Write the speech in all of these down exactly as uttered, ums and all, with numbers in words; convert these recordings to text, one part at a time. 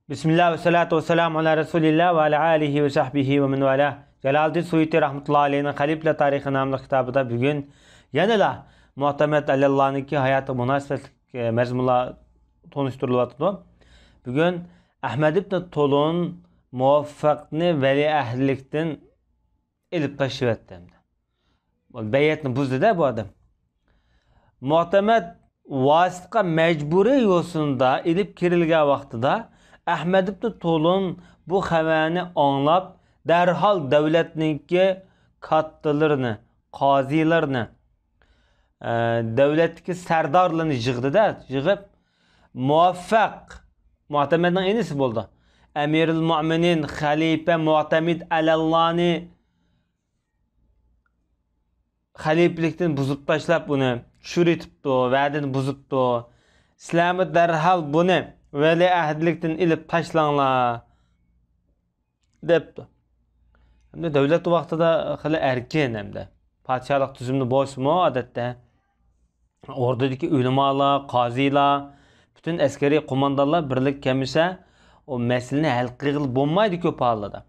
بىسمىللا ۋەسسالاتۇ ۋەسسالامۇ ئالا رەسۇلىللا ۋە ئالا ئالىھى ۋە سەھبىھى ۋە مەن ۋالا. جالالىدىن سۇيۇتى رەھمەتۇللا ئەلەيھنىڭ خەلىپىلەر تارىخى ناملىق كىتابىدا بۈگۈن يەنىلا مۇئتەمەد ئەلەللانىڭكى ھاياتىغا مۇناسىۋەتلىك، ئە، مەزمۇنلار تونۇشتۇرۇلۇۋاتىدۇ. بۈگۈن ئەھمەد ئىبنى تولۇن مۇۋەففەقنى ۋەلىئەھدىلىكتىن ئېلىپ تاشلىۋەتتى ئەمدى. بەيئەتنى بۇزدى-دە بۇ ئادەم. مۇئتەمەد ۋاسىتقا مەجبۇرىي يوسۇندا ئېلىپ كىرىلگەن ۋاقتىدا ئەھمەد ئىبنى تولۇن بۇ خەۋەرنى ئاڭلاپ، دەرھال دەۋلەتنىڭكى كاتتىلىرىنى، قازىلىرىنى، ئە، دەۋلەتتىكى سەردارلىرىنى يىغدى-دە، يىغىپ، مۇۋەففەق، مۇئتەمەدنىڭ ئىنىسى بولىدۇ. ئەمىرۇل مۆمىنىن، خەلىپە مۇئتەمىد ئەلەللانى خەلىپىلىكتىن بۇزۇپ تاشلاپ، ئۇنى چۈشۈرۈۋېتىپتۇ، ۋەدىنى بۇزۇپتۇ. سىلەرمۇ دەرھال بۇنى ۋەلىئەھدىلىكتىن ئېلىپ تاشلاڭلار، دەپتۇ. ئەمدى دەۋلەت ۋاقتىدا خېلى ئەركىن ئەمدى. پادىشاھلىق تۈزۈمدە بولسىمۇ، ئادەتتە ئوردىدىكى ئۆلىمالار، قازىلار، پۈتۈن ئەسكەرىي قوماندانلار بىرلىككە كەلمىسە، ئۇ مەسىلىنى ھەل قىلغىلى بولمايدۇ كۆپ ھاللاردا.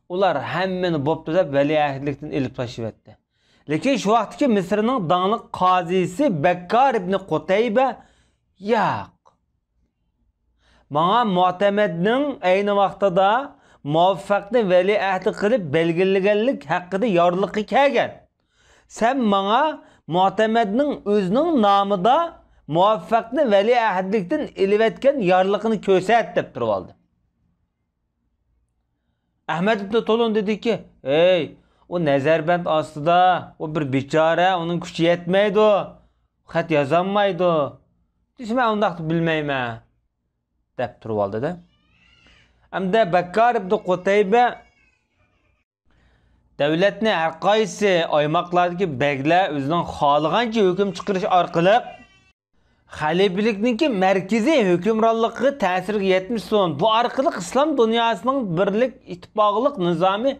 ئۇلار ھەممىنى بوپتۇ دەپ ۋەلىئەھدىلىكتىن ئېلىپ تاشلىۋەتتى. لېكىن شۇ ۋاقىتتىكى مىسىرنىڭ داڭلىق قازىسى بەككار ئىبنى قۇتەيبە، ياق، ماڭا مۇئتەمەدنىڭ ئەينى ۋاقتىدا مۇۋەففەقنى ۋەلىئەھدى قىلىپ بەلگىلىگەنلىك ھەققىدە يارلىقى كەلگەن. سەن ماڭا مۇئتەمەدنىڭ ئۆزىنىڭ نامىدا مۇۋەففەقنى ۋەلىئەھدىلىكتىن ئېلىۋەتكەن يارلىقىنى كۆرسەت، دەپ تۇرۇۋالدى. ئەھمەد ئىبنى تولۇن دېدىكى، ھەي، ئۇ نەزەربەند ئاستىدا، ئۇ بىر بىچارە، ئۇنىڭ كۈچى يەتمەيدۇ، خەت يازالمايدۇ دېسە، مەن ئۇنداقنى بىلمەيمەن، دەپ تۇرۇۋالدى-دە. ئەمدى بەككار ئىبنى قۇتەيبە دەۋلەتنى ھەر قايسى ئايماقلاردىكى بەگلەر ئۆزىنىڭ خالىغانچە ھۆكۈم چىقىرىش ئارقىلىق خەلىپىلىكنىڭكى مەركىزىي ھۆكۈمرانلىقىغا تەسىرگە يەتمىسۇن، بۇ ئارقىلىق ئىسلام دۇنياسىنىڭ بىرلىك، ئىتتىپاقلىق نىزامى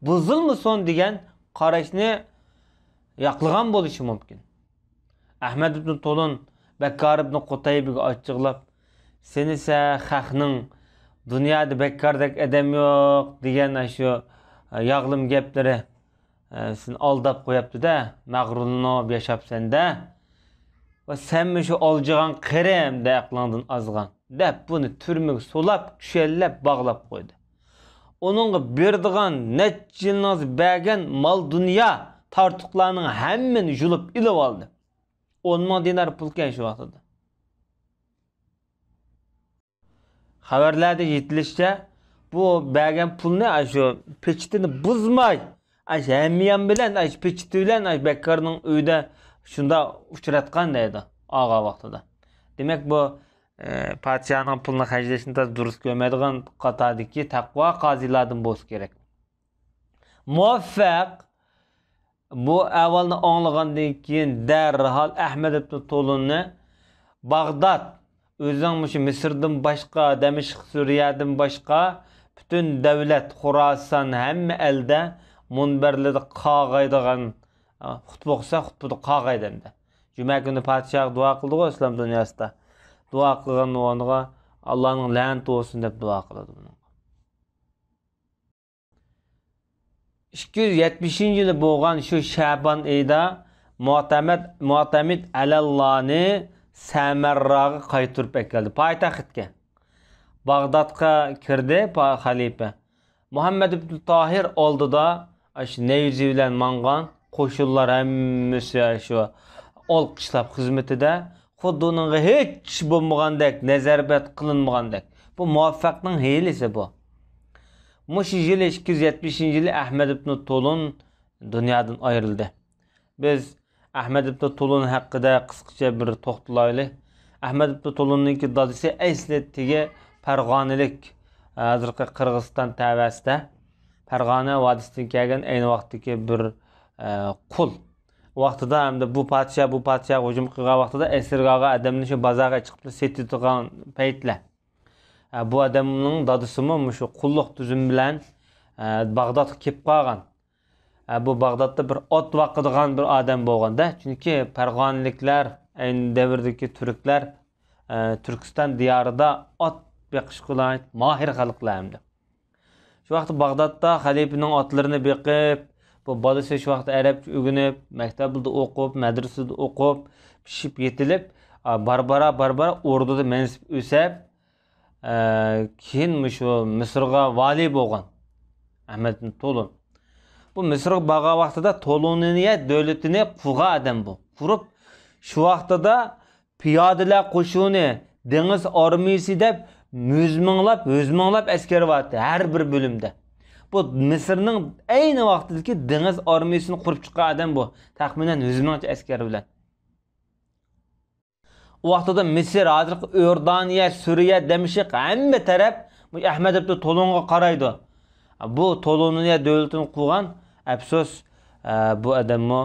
بۇزۇلمىسۇن دېگەن قاراشنى ياقلىغان بولۇشى مۇمكىن. ئەھمەد ئىبنى تولۇن بەككار ئىبنى قۇتەيبىگە ئاچچىقلاپ، سېنىسە خەقنىڭ دۇنيادا بەككاردەك ئادەم يوق دېگەن ئاشۇ ياغلىما گەپلىرى، ئە، سېنى ئالداپ قويۇپتۇ-دە، مەغرۇرلىنىپ ياشاپسەن-دە. ۋە سەنمۇ شۇ ئالجىغان قېرى ئەمدى ئەقلىڭدىن ئازغان، دەپ بۇنى تۈرمىگە سولاپ، چۈشەنلەپ باغلاپ قويدى. ئۇنىڭغا بېرىدىغان نەچچە يىلىڭىز بەرگەن مال-دۇنيا، تارتۇقلارنىڭ ھەممىنى يۇلۇپ ئېلىۋالدى. ئون مىڭ دىنار پۇلكەن شۇ ۋاقتىدا. خەۋەرلەردە يېتىلىشىچە، بۇ بەرگەن پۇلنى ئاشۇ پېچىتىنى بۇزماي، ئاشۇ ھەميان بىلەن، ئاشۇ پېچىتى بىلەن، ئاشۇ بەككارنىڭ ئۆيىدە شۇنداق ئۇچراتقان دەيدۇ، ئالغان ۋاقتىدا. دېمەك، بۇ، ئە، پادىشاھنىڭ پۇلىنى خەجلەشنى تازا دۇرۇس كۆرمەيدىغان قاتاردىكى تەقۋا قازىلاردىن بولسا كېرەك. مۇۋەففەق بۇ ئەھۋالنى ئاڭلىغاندىن كېيىن، دەرھال ئەھمەد ئىبنى تولۇننى باغداد، ئۆزىنىڭ مۇشۇ مىسىردىن باشقا، دەمىشق، سۈرىيەدىن باشقا، پۈتۈن دەۋلەت، خوراسان، ھەممە ئەلدە مۇنبەرلىرىدە قاغايدىغان، خۇتبە ئوقۇسا، خۇتبىدە قاغايدى ئەمدى. جۈمە كۈنى پادىشاھقا دۇئا قىلىدىغۇ ئىسلام دۇنياسىدا. دۇئا قىلغان ئورنىغا، ئاللانىڭ لەنىتى بولسۇن دەپ دۇئا قىلىدۇ بۇنىڭغا. ئىككى يۈز يەتمىشىنچى يىلى بولغان شۇ شەبان ئېيىدا مۇئتەمەد، مۇئتەمىد ئەلەللانى سەمەرراغا قايتۇرۇپ ئەكەلدى، پايتەختكە. باغدادقا كىردى پا-، خەلىپە. مۇھەممەد ئىبن تاھىر ئالدىدا ئاشۇ نەيزە بىلەن ماڭغان، قوشۇنلار ھەممىسى شۇ ئالقىشلاپ خىزمىتىدە، خۇددى ئۇنىڭغا ھېچ بولمىغاندەك، نەزەربەند قىلىنمىغاندەك. بۇ مۇۋەففەقنىڭ ھىيلىسى بۇ. مۇشۇ يىلى، ئىككى يۈز يەتمىشىنچى يىلى ئەھمەد ئىبنى تولۇن دۇنيادىن ئايرىلدى. بىز ئەھمەد ئىبنى تولۇن ھەققىدە قىسقىچە بىر توختىلايلى. ئەھمەد ئىبنى تولۇننىڭكى دادىسى ئەسلى تېگى پەرغانىلىك، ھازىرقى قىرغىزىستان تەۋەسىدە پەرغانە ۋادىسىدىن كەلگەن ئەينى ۋاقىتتىكى بىر، ئە، قۇل. ۋاقتىدا ئەمدى بۇ پادىشاھ، بۇ پادىشاھقا ھۇجۇم قىلغان ۋاقتىدا ئەسىرگە ئالغان ئادەمنى شۇ بازارغا چىقىپ سېتىدىغان پەيتلەر. ئە، بۇ ئادەمنىڭ دادىسىمۇ مۇشۇ قۇللۇق تۈزۈم بىلەن، ئە، باغدادقا كېلىپ قالغان. ئە، بۇ باغدادتا بىر ئات باقىدىغان بىر ئادەم بولغان-دە. چۈنكى پەرغانىلىكلەر، ئەينى دەۋردىكى تۈركلەر، ئە، تۈركىستان دىيارىدا ئات بېقىشقا ئۇلايىق ماھىر خەلقلەر ئەمدى. شۇ ۋاقىتتا باغدادتا خەلىپىنىڭ ئاتلىرىنى بېقىپ، بۇ بالىسى شۇ ۋاقىتتا ئەرەبچە ئۆگىنىپ، مەكتەپلەردە ئوقۇپ، مەدرىسىدە ئوقۇپ، پىشىپ يېتىلىپ، ئا، بارا-بارا، بارا-بارا ئوردىدا مەنسىپ ئۆسەپ، ئە، كېيىن مۇشۇ مىسىرغا ۋالىي بولغان ئەھمەد ئىبن تولۇن. بۇ مىسىرغا بارغان ۋاقتىدا تولۇنىيە دۆلىتىنى قۇرغان ئادەم بۇ. قۇرۇپ، شۇ ۋاقتىدا پىيادىلەر قوشۇنى، دېڭىز ئارمىيىسى دەپ يۈز مىڭلاپ، يۈز مىڭلاپ ئەسكەر بارتتى ھەر بىر بۆلۈمدە. بۇ مىسىرنىڭ ئەينى ۋاقتىدىكى دېڭىز ئارمىيىسىنى قۇرۇپ چىققان ئادەم بۇ. تەخمىنەن يۈز مىڭچە ئەسكەر بىلەن. ئۇ ۋاقتىدا مىسىر، ھازىرقى ئىئوردانىيە، سۈرىيە، دەمىشق، ھەممە تەرەپ مۇشۇ ئەھمەد ئىبن تولۇنغا قارايدۇ. بۇ تولۇنىيە دۆلىتىنى قۇرغان، ئەپسۇس، ئە، بۇ ئادەممۇ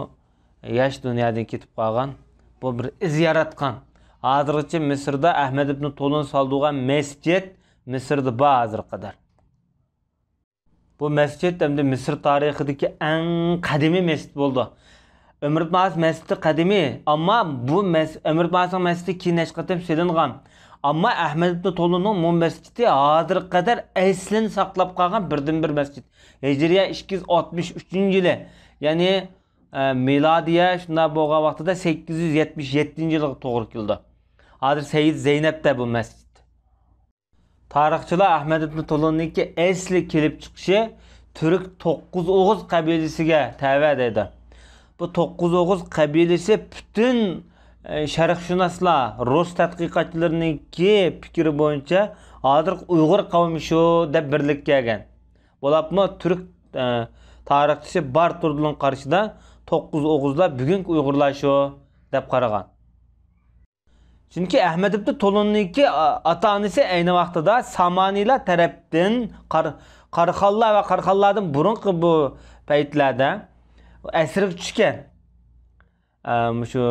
ياش دۇنيادىن كېتىپ قالغان. بۇ بىر ئىز ياراتقان. ھازىرغىچە مىسىردا ئەھمەد ئىبن تولۇن سالدۇرغان مەسچىت مىسىردا بار ھازىرغا قەدەر. بۇ مەسچىت ئەمدى مىسىر تارىخىدىكى ئەڭ قەدىمىي مەسچىت بولدى. ئۆمەر ئىبن ئاس مەسچىتى قەدىمىي، ئەمما بۇ مەس-، ئۆمەر ئىبن ئاسنىڭ مەسچىتى كېيىن نەچچە قېتىم سېلىنغان. ئەمما ئەھمەد ئىبن تولۇننىڭ بۇ مەسچىتى ھازىرغا قەدەر ئەسلىنى ساقلاپ قالغان بىردىنبىر مەسچىت. ھىجرىيە ئىككى يۈز ئاتمىش ئۈچىنچى يىلى، يەنى، ئە، مىلادىيە شۇنداق بولغان ۋاقتىدا سەككىز يۈز يەتمىش يەتتىنچى يىلغا توغرا كېلىدۇ. ھازىر سەييىد زەينەپتە بۇ مەسچىت. تارىخچىلار ئەھمەد ئىبن تولۇننىڭكى ئەسلى كېلىپ چىقىشى تۈرك توققۇز ئوغۇز قەبىلىسىگە تەۋە دەيدۇ. بۇ توققۇز ئوغۇز قەبىلىسى پۈتۈن، ئە، شەرقشۇناسلار، رۇس تەتقىقاتچىلىرىنىڭكى پىكرى بويىچە ھازىرقى ئۇيغۇر قەۋمى شۇ دەپ بىرلىككە كەلگەن. بولۇپمۇ تۈرك، ئە، تارىخچىسى بارتۇردىنىڭ قارىشىدا توققۇز ئوغۇزلار بۈگۈنكى ئۇيغۇرلار شۇ دەپ قارىغان. چۈنكى ئەھمەد ئىبن تولۇننىڭكى ئا-، ئاتا-ئانىسى ئەينى ۋاقتىدا سامانىيلار تەرەپتىن قار-، قاراخانلار ۋە قاراخانلاردىن بۇرۇنقى بۇ پەيتلەردە ئەسىرگە چۈشكەن. ئە، مۇشۇ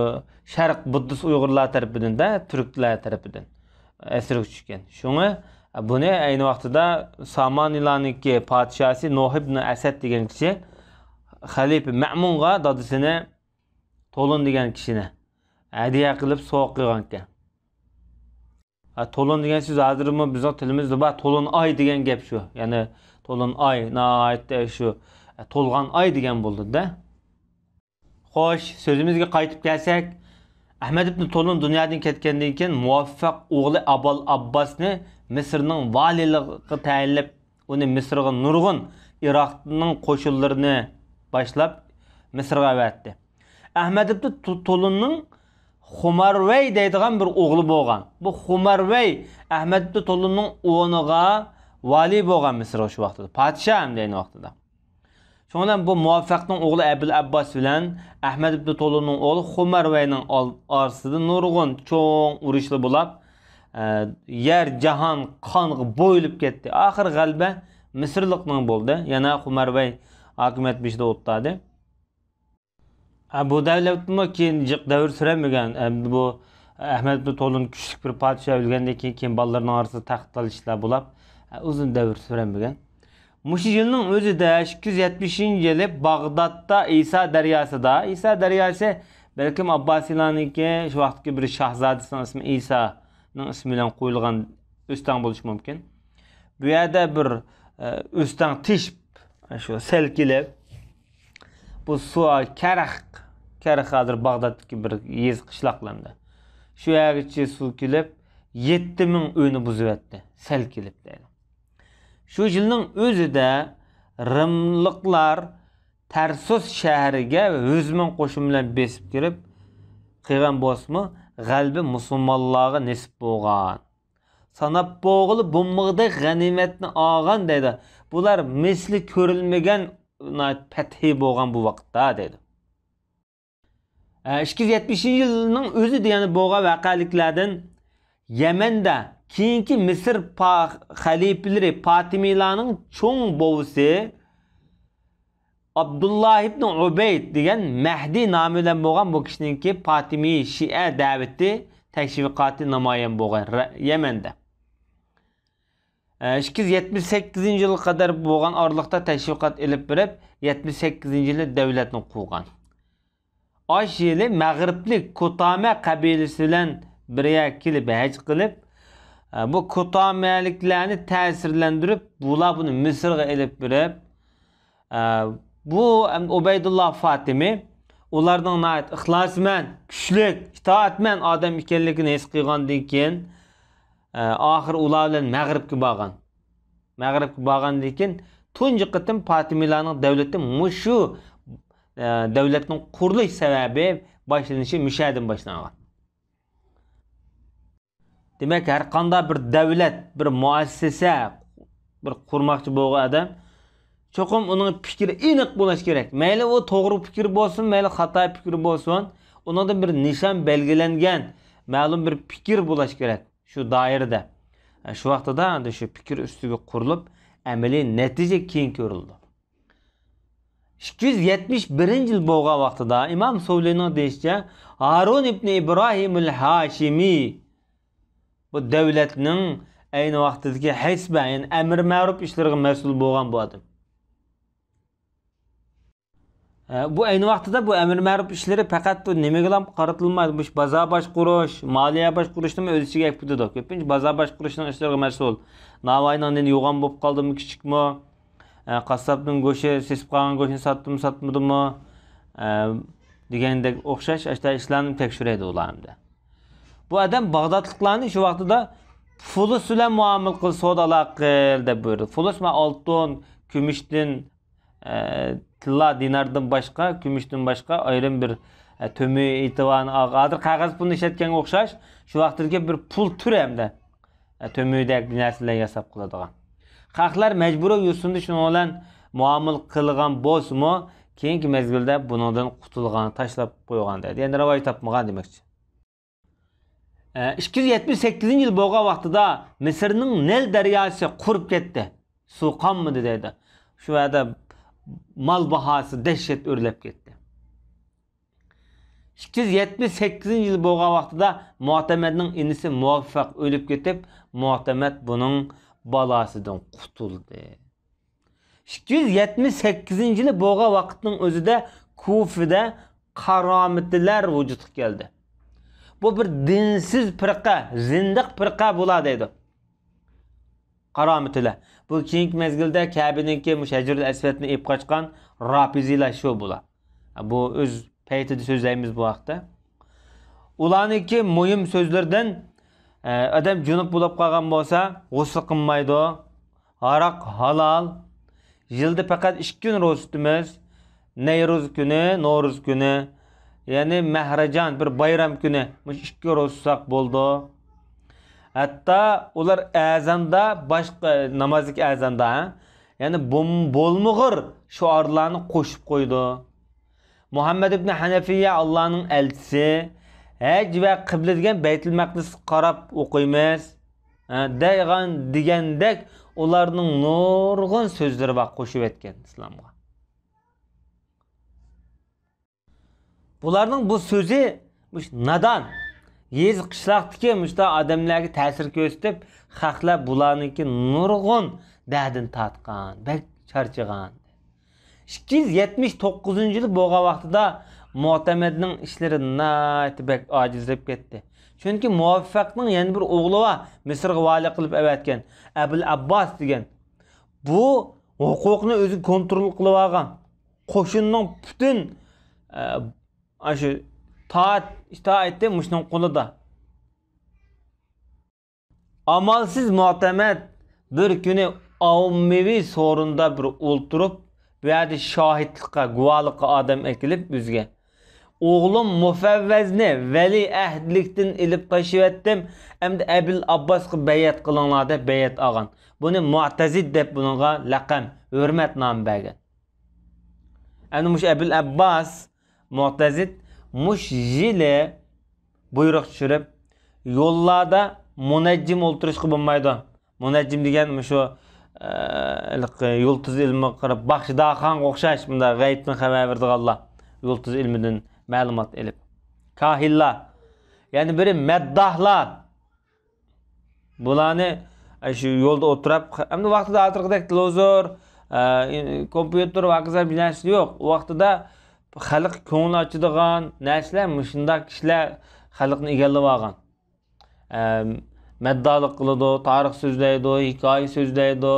شەرق بۇددىست ئۇيغۇرلار تەرىپىدىن-دە، تۈركلەر تەرىپىدىن ئەسىرگە چۈشكەن. شۇڭا بۇنى ئەينى ۋاقتىدا سامانىيلارنىڭكى پادىشاھى نۇھ ئىبن ئەسەد دېگەن كىشى خەلىپە مەمۇنغا دادىسىنى، تولۇن دېگەن كىشىنى ھەدىيە قىلىپ سوۋغا قىلغانىكەن. ھە، تولۇن دېگەن سۆز ھازىرمۇ بىزنىڭ تىلىمىزدا بار، تولۇن ئاي دېگەن گەپ شۇ. يەنى تولۇن ئاي، ناھايىتى شۇ، تولغان ئاي دېگەن بولىدۇ-دە. خوش، سۆزىمىزگە قايتىپ كەلسەك، ئەھمەد ئىبن تولۇن دۇنيادىن كەتكەندىن كېيىن، مۇۋەففەق ئوغلى ئابال ئابباسنى مىسىرنىڭ ۋالىيلىقىغا تەيىنلەپ، ئۇنى مىسىرغا نۇرغۇن ئىراقنىڭ قوشۇنلىرىنى باشلاپ، مىسىرغا ئەۋەتتى. ئەھمەد ئىبن تو-، تولۇننىڭ خۇمارۋەي دەيدىغان بىر ئوغلى بولغان. بۇ خۇمارۋەي ئەھمەد ئىبن تولۇننىڭ ئورنىغا ۋالىي بولغان مىسىرغا شۇ ۋاقتىدا. پادىشاھ ھەم دە ئەينى ۋاقتىدا. شۇنىڭ بىلەن مۇۋەففەقنىڭ ئوغلى ئەبۇل ئەبباس بىلەن ئەھمەد ئىبن تولۇننىڭ ئوغلى خۇمارۋەينىڭ ئال-، ئارىسىدا نۇرغۇن چوڭ ئۇرۇشلار بولاپ، ئە، يەر جاھان قانغا بويىلىپ كەتتى. ئاخىر غەلىبە مىسىرلىقنىڭ بولدى. يەنە خۇمارۋەي ھاكىمىيەت بېشىدا ئولتۇردى. ھە، بۇ دەۋلەتمۇ كېيىن جىق دەۋر سۈرەلمىگەن. ئەمدى بۇ ئەھمەد ئىبن تولۇن كۈچلۈك بىر پادىشاھ ئۆلگەندىن كېيىن، كېيىن بالىلىرىنىڭ ئارىسىدا تەخت تالىشىشلار بولاپ، ئۇزۇن دەۋر سۈرەلمىگەن. مۇشۇ يىلنىڭ ئۆزىدە، ئىككى يۈز يەتمىشىنچى يىلى باغدادتا ئىسا دەرياسىدا، ئىسا دەرياسى بەلكىم ئابباسىيلارنىڭكى شۇ ۋاقىتتىكى بىر شاھزادىسىنىڭ ئىسمى ئىسانىڭ ئىسمى بىلەن قويۇلغان ئۆستەڭ بولۇشى مۇمكىن. بۇ يەردە بىر، ئە، ئۆستەڭ تېشىپ، شۇ سەل كېلىپ، بۇ سۇ كەرخ، كەرخ ھازىر باغدادتىكى بىر يېزا، قىشلاقلاردا. شۇ يەرگىچە سۇ كېلىپ، يەتتە مىڭ ئۆينى بۇزۇۋەتتى. سەل كېلىپ دەيدۇ. شۇ يىلنىڭ ئۆزىدە رىملىقلار تەرسۇس شەھىرىگە يۈز مىڭ قوشۇن بىلەن بېسىپ كىرىپ، قىلغان بولسىمۇ، غەلىبە مۇسۇلمانلارغا نېسىپ بولغان. ساناپ بولغىلى بولمىغۇدەك غەنىيمەتنى ئالغان دەيدۇ. بۇلار مىسلى كۆرۈلمىگەن پەتھى بولغان بۇ ۋاقىتتا دەيدۇ. ئىككى يۈز يەتمىشىنچى يىلنىڭ ئۆزىدە يەنە بولغان ۋەقەلىكلەردىن يەمەندە كېيىنكى مىسىر پا-، خەلىپىلىرى پاتىمىيلارنىڭ چوڭ بوۋىسى ئابدۇللا ئىبن ئۇبەيد دېگەن مەھدى نامى بىلەن بولغان بۇ كىشىنىڭكى پاتىمىي شىئە دەۋىتى تەشۋىقاتى نامايان بولغان رە-، يەمەندە. ئىككى يۈز يەتمىش سەككىزىنچى يىلغا قەدەر بولغان ئارىلىقتا تەشۋىقات ئېلىپ بېرىپ، يەتمىش سەككىزىنچى يىلى دەۋلەتنى قۇرغان. ئاشۇ يىلى مەغرىبلىك كوتامە قەبىلىسى بىلەن بىر يەرگە كېلىپ ھەج قىلىپ، ئە، بۇ كۇتامەلىكلەرنى تەسىرلەندۈرۈپ، بۇلار بۇنى مىسىرغا ئېلىپ بېرىپ، ئە، بۇ ئەم-، ئۇبەيدۇللا فاتىمى ئۇلارنىڭ ناھايىتى ئىخلاسمەن، كۈچلۈك، ئىتائەتمەن ئادەم ئىكەنلىكىنى ھېس قىلغاندىن كېيىن، ئە، ئاخىرى ئۇلار بىلەن مەغرىبكە بارغان. مەغرىبكە بارغاندىن كېيىن تۇنجى قېتىم فاتىمىلارنىڭ دەۋلىتى مۇشۇ، ئە، دەۋلەتنىڭ قۇرۇلۇش سەۋەبى باشلىنىشى مۇشۇ يەردىن باشلانغان. دېمەك، ھەر قانداق بىر دەۋلەت، بىر مۇئەسسەسە، بىر قۇرماقچى بولغان ئادەم، چوقۇم ئۇنىڭ پىكرى ئېنىق بولۇش كېرەك. مەيلى ئۇ توغرا پىكىر بولسۇن، مەيلى خاتا پىكىر بولسۇن، ئۇنىڭدا بىر نىشان بەلگىلەنگەن، مەلۇم بىر پىكىر بولۇش كېرەك شۇ دائىرىدە. شۇ ۋاقتىدا ئەندى شۇ پىكىر ئۈستىگە قۇرۇلۇپ، ئەمەلىي نەتىجە كېيىن كۆرۈلىدۇ. ئىككى يۈز يەتمىش بىرىنچى يىل بولغان ۋاقتىدا ئىمام سۇۋلىنىڭ دېيىشىچە، ھارۇن ئىبنى ئىبراھىمۇل ھاشىمىي بۇ دەۋلەتنىڭ ئەينى ۋاقتىدىكى ھەيسبە، يەنى ئەمر مەرۇپ ئىشلىرىغا مەسئۇل بولغان بۇ ئادەم. ئە، بۇ ئەينى ۋاقتىدا بۇ ئەمر مەرۇپ ئىشلىرى پەقەت بۇ نېمىگىلا قارىتىلمايدۇ. مۇشۇ بازار باشقۇرۇش، مالىيە باشقۇرۇشنىمۇ ئۆز ئىچىگە ئەكىپ كېتىدۇ. كۆپىنچە بازار باشقۇرۇشنىڭ ئىشلىرىغا مەسئۇل. ناۋاينىڭ نېنى يوغان بولۇپ قالدىمۇ، كىچىكمۇ؟ ئە، قاسساپنىڭ گۆشى، سېسىپ قالغان گۆشنى ساتتىمۇ، ساتمىدىمۇ؟ ئە، دېگەندەك ئوخشاش ئاشۇنداق ئىشلارنى تەكشۈرەيدۇ ئۇلار ئەمدى. بۇ ئادەم باغدادلىقلارنى شۇ ۋاقتىدا فۇلۇس بىلەن مۇئامىلە قىل، سودا ئالاقە قىل دەپ بۇيرۇدى. فۇلۇس مانا ئالتۇن، كۈمۈشتىن، ئە، تىللا، دىناردىن باشقا، كۈمۈشتىن باشقا ئايرىم بىر، ئە، تۆمۈر ئېيتىۋان، ھازىر قەغەز پۇلنى ئىشلەتكەنگە ئوخشاش، شۇ ۋاقىتتىكى بىر پۇل تۈرى ھەمدە، ئە، تۆمۈردەك نەرسىلەر ياساپ قىلىدىغان. خەقلەر مەجبۇرىي يوسۇندا شۇنىڭ بىلەن مۇئامىلە قىلغان بولسىمۇ، كېيىنكى مەزگىلدە بۇنىڭدىن قۇتۇلغان، تاشلاپ قويغان دەيدۇ. يەنى راۋاج تاپمىغان دېمەكچى. ئىككى يۈز يەتمىش سەككىزىنچى يىل بولغان ۋاقتىدا مىسىرنىڭ نىل دەرياسى قۇرۇپ كەتتى. سۇ قالمىدى دەيدۇ. شۇ يەردە مال باھاسى دەھشەت ئۆرلەپ كەتتى. ئىككى يۈز يەتمىش سەككىزىنچى يىل بولغان ۋاقتىدا مۇئتەمەدنىڭ ئىنىسى مۇۋەففەق ئۆلۈپ كېتىپ، مۇئتەمەد بۇنىڭ بالاسىدىن قۇتۇلدى. ئىككى يۈز يەتمىش سەككىزىنچى يىلى بولغان ۋاقىتنىڭ ئۆزىدە كۇفىدە قارامىتىلەر ۋۇجۇدقا كەلدى. بۇ بىر دىنسىز پىرقە، زىندىق پىرقە بۇلار دەيدۇ. قارامىتىلەر. بۇ كېيىنكى مەزگىلدە كەبىنىڭكى مۇشۇ ھەجرۇل ئەسۋەدنى ئېلىپ قاچقان رافىزىيلار شۇ بۇلار. بۇ ئۆز پەيتىدە سۆزلەيمىز بۇ ھەقتە. ئۇلارنىڭكى مۇھىم سۆزلىرىدىن، ئە، ئادەم جۇنۇپ بولۇپ قالغان بولسا، غۇسۇل قىلمايدۇ. ھاراق ھالال. يىلدا پەقەت ئىككى كۈن روزا تۇتىمىز. نەيرۇز كۈنى، نورۇز كۈنى. يەنى مەھرەجان، بىر بايرام كۈنى. مۇشۇ ئىككى روزا تۇتساق بولىدۇ. ھەتتا ئۇلار ئەزاندا، باشقا نامازدىكى ئەزاندا، ھە؟ يەنى بوم-، بولمىغۇر شوئارلارنى قوشۇپ قويىدۇ. مۇھەممەد ئىبنى ھەنەفىيە ئاللانىڭ ئەلچىسى، ھەج ۋە قىبلە دېگەن بەيتۇل مەقدىسكە قاراپ ئوقۇيمىز، ھە، دەيغان دېگەندەك ئۇلارنىڭ نۇرغۇن سۆزلىرى بار قوشۇۋەتكەن ئىسلامغا. بۇلارنىڭ بۇ سۆزى مۇشۇ نادان، يېزا قىشلاقتىكى مۇشۇنداق ئادەملەرگە تەسىر كۆرسىتىپ، خەقلەر بۇلارنىڭكى نۇرغۇن دەردىنى تارتقان، بەك چارچىغان. ئىككى يۈز يەتمىش توققۇزىنچى يىلى بولغان ۋاقتىدا مۇئتەمەدنىڭ ئىشلىرى ناھايىتى بەك ئاجىزلاپ كەتتى. چۈنكى مۇۋەففەقنىڭ يەنە بىر ئوغلى بار، مىسىرغا ۋالىي قىلىپ ئەۋەتكەن ئەبۇل ئابباس دېگەن. بۇ ھوقۇقنى ئۆزى كونترول قىلىۋالغان. قوشۇننىڭ پۈتۈن، ئە، ئاشۇ تائەت، ئىتائىتى مۇشۇنىڭ قولىدا. ئامالسىز مۇئتەمەد بىر كۈنى ئاممىۋى سورۇندا بىر ئولتۇرۇپ، بۇ يەردە شاھىتلىققا، گۇۋاھلىققا ئادەم ئەكېلىپ ئۆزىگە، «ئوغلۇم مۇفەۋۋەزنى ۋەلىئەھدلىكتىن ئېلىپ تاشلىۋەتتىم، ئەمدى ئەبىل ئابباسقا بەيئەت قىلىڭلار» دەپ بەيئەت ئالغان. بۇنى مۇئتەزىد دەپ بۇنىڭغا لەقەم، ھۆرمەت نامى بەرگەن. ئەنە مۇشۇ ئەبىل ئابباس مۇئتەزىد مۇشۇ يىلى بۇيرۇق چۈشۈرۈپ، يوللاردا مۇنەججىم ئولتۇرۇشقا بولمايدۇ. مۇنەججىم دېگەن مۇشۇ، ئە، ھېلىقى يۇلتۇز ئىلمىغا قاراپ، باخشىدارخانغا ئوخشاش مۇنداق غەيىبتىن خەۋەر بېرىدىغانلار. يۇلتۇز ئىلمىدىن مەلۇمات ئېلىپ. كاھىنلار. يەنە بىرى مەدداھلار. بۇلارنى، ئە، شۇ يولدا ئولتۇرۇپ، ئەمدى ۋاقتىدا ھازىرقىدەك تېلېۋىزور، ئە، كومپيۇتېر ۋە ھاكازا بىر نەرسە يوق. ئۇ ۋاقتىدا خەلق كۆڭۈل ئاچىدىغان نەرسىلەر، مۇشۇنداق كىشىلەر خەلقنى ئىگىلىۋالغان. ئەم، مەددالىق قىلىدۇ، تارىخ سۆزلەيدۇ، ھېكايە سۆزلەيدۇ،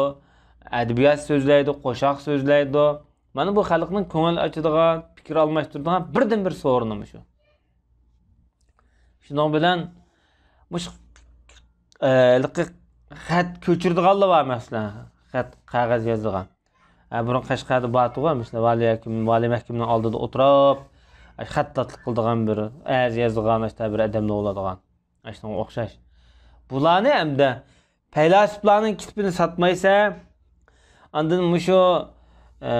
ئەدەبىيات سۆزلەيدۇ، قوشاق سۆزلەيدۇ. مانا بۇ خەلقنىڭ كۆڭۈل ئاچىدىغان، پىكىر ئالماشتۇرىدىغان بىردىنبىر سورۇنى مۇشۇ. شۇنىڭ بىلەن مۇشۇ، ئە، ھېلىقى خەت كۆچۈرىدىغانلار بار، مەسىلەن، خەت، قەغەز يازىدىغان. ئە، بۇرۇن قەشقەردە بارتىغۇ، مەسىلەن، ۋالىي ھاكىم، ۋالىي مەھكىمىنىڭ ئالدىدا ئولتۇرۇپ، ئە، خەتتاتلىق قىلىدىغان، بىر ئەرز يازىدىغان، ئاشتا بىر ئادەملەر بولىدىغان. ئاشۇنىڭغا ئوخشاش. بۇلارنى ئەمدى پەيلاسوپلارنىڭ كىتابىنى ساتمايسەن، ئاندىن مۇشۇ، ئە،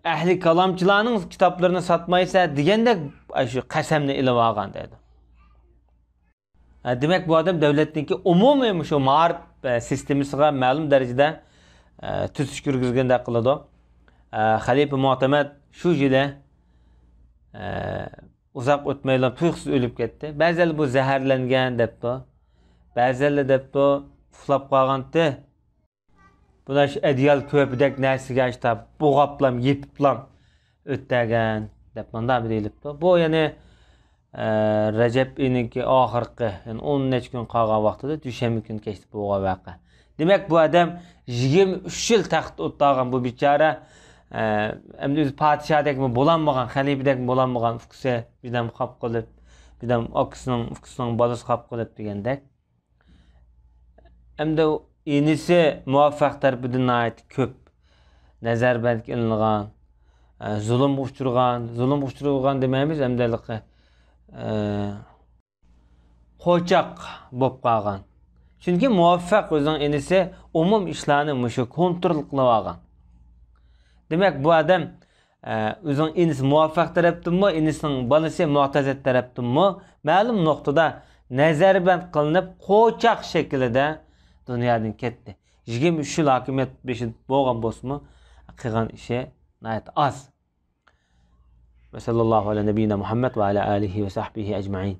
ئەھلى كالامچىلارنىڭ كىتابلىرىنى ساتمايسەن دېگەندەك، ئاشۇ قەسەمنى ئېلىۋالغان دەيدۇ. ئە، دېمەك، بۇ ئادەم دۆلەتنىڭكى ئومۇمىي مۇشۇ مائارىپ، ئە، سىستېمىسىغا مەلۇم دەرىجىدە، ئە، تۈزىتىش كىرگۈزگەندەك قىلىدۇ. ئە، خەلىپە مۇئتەمەد شۇ يىلى، ئە، ئۇزاق ئۆتمەيلا تۇيۇقسىز ئۆلۈپ كەتتى. بەزىلەر بۇ زەھەرلەنگەن دەپتۇ. بەزىلەر دەپتۇ، ئۇخلاپ قالغانتى. بۇلار شۇ ئەدىيال كۆرپىدەك نەرسىگە ئاشتا بوغاپلام، يېپىپلام ئۆتتەگەن دەپ مۇنداق بىر دېيىلىپتۇ. بۇ يەنى، ئە، رەجەب ئېيىنىڭكى ئاخىرقى، يەنى ئون نەچچە كۈن قالغان ۋاقتىدا دۈشەنبە كۈنى كەچتە بولغان ۋەقە. دېمەك، بۇ ئادەم يىگىرمە ئۈچ يىل تەختتە ئولتۇرغان بۇ بىچارە، ئە، ئەمدى ئۆزى پادىشاھدەكمۇ بولالمىغان، خەلىپىدەكمۇ بولالمىغان، ئۇكىسى بىردەم خاپا قىلىپ، بىردەم ئاكىسىنىڭ، ئۇكىسىنىڭ بالىسى خاپا قىلىپ دېگەندەك. ئەمدى ئىنىسى مۇۋەففەق تەرىپىدىن ناھايىتى كۆپ نەزەربەندكە ئېلىنغان، ئە، زۇلۇمغا ئۇچرىغان، زۇلۇمغا ئۇچرىغان دېمەيمىز، ئەمدى ھېلىقى، ئە، قوچاق بولۇپ قالغان. چۈنكى مۇۋەففەق ئۆزىنىڭ ئىنىسى ئومۇم ئىشلارنى مۇشۇ كونترول قىلىۋالغان. دېمەك، بۇ ئادەم ئە، ئۆزىنىڭ ئىنىسى مۇۋەففەق تەرەپتىنمۇ، ئىنىسىنىڭ بالىسى مۇئتەزەت تەرەپتىنمۇ مەلۇم نۇقتىدا نەزەربەند قىلىنىپ، قوچاق شەكلىدە دۇنيادىن كەتتى. يىگىرمە ئۈچ يىل ھاكىمىيەت بېشىدا بولغان بولسىمۇ، قىلغان ئىشى ناھايىتى ئاز. وصلى الله على نبينا محمد وعلى آله وصحبه أجمعين.